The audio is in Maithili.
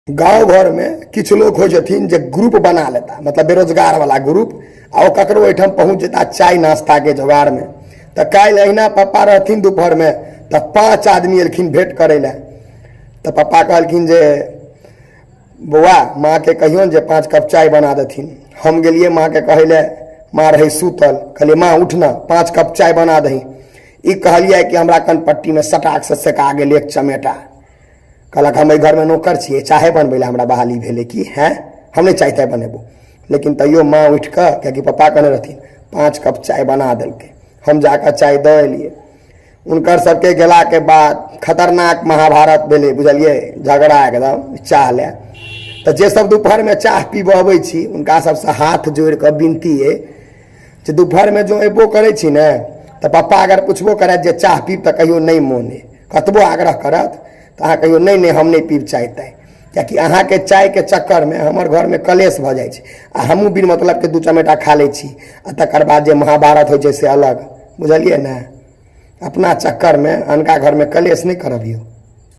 गाँव घरमे किछु लोक होइ छथिन जे ग्रुप बना लेता, मतलब बेरोजगार वाला ग्रुप, आ ओ ककरो ओहिठाम पहुँच जेता चाय नाश्ताके जोगाड़मे। तऽ काल्हि अहिना पप्पा रहथिन दुपहरमे, तऽ 5 आदमी एलखिन भेँट करै लए। तऽ पप्पा कहलखिन जे बौआ, माँके कहियौन जे 5 कप चाय बना देथिन। हम गेलियै माँके कहै लए, माँ रहै सुतल। कहलियै, माँ उठ ने, 5 कप चाय बना दही। ई कहलियै कि हमरा कनपट्टीमे सटाकसँ सेका गेल एक चमेटा। कहलक, हम एहि घरमे नौकर छियै, चाहे बनबै लए हमरा बहाली भेलै कि? हैं, हम नहि चाय ताय बनेबो। लेकिन तैयो माँ उठि कऽ, कियाकि पप्पा कहने रहथिन, 5 कप चाय बना देलकै। हम जाकऽ चाय दऽ एलियै। हुनकर सबके गेलाके बाद खतरनाक महाभारत भेलै, बुझलियै, झगड़ा एकदम चाह लए। तऽ जे सब दुपहरमे चाह पीबऽ अबै छी, हुनका सबसँ हाथ जोड़ि कऽ विनती अइ जे दुपहरमे जँ अयबो करै छी ने, तऽ पप्पा अगर पुछबो करत जे चाह पीब, तऽ कहियो नहि मोन अइ। कतबो आग्रह करत तऽ अहाँ कहियो नहि, नहि, हम नहि पीब चाय ताय, कियाकि अहाँके चायके चक्करमे हमर घरमे कलेश भऽ जाइ छै आ हमहूँ बिन मतलबके 2 चमेटा खा लै छी आ तकर बाद जे महाभारत होइ छै से अलग, बुझलियै ने? अपना चक्करमे अनका घरमे कलेश नहि करबियौ।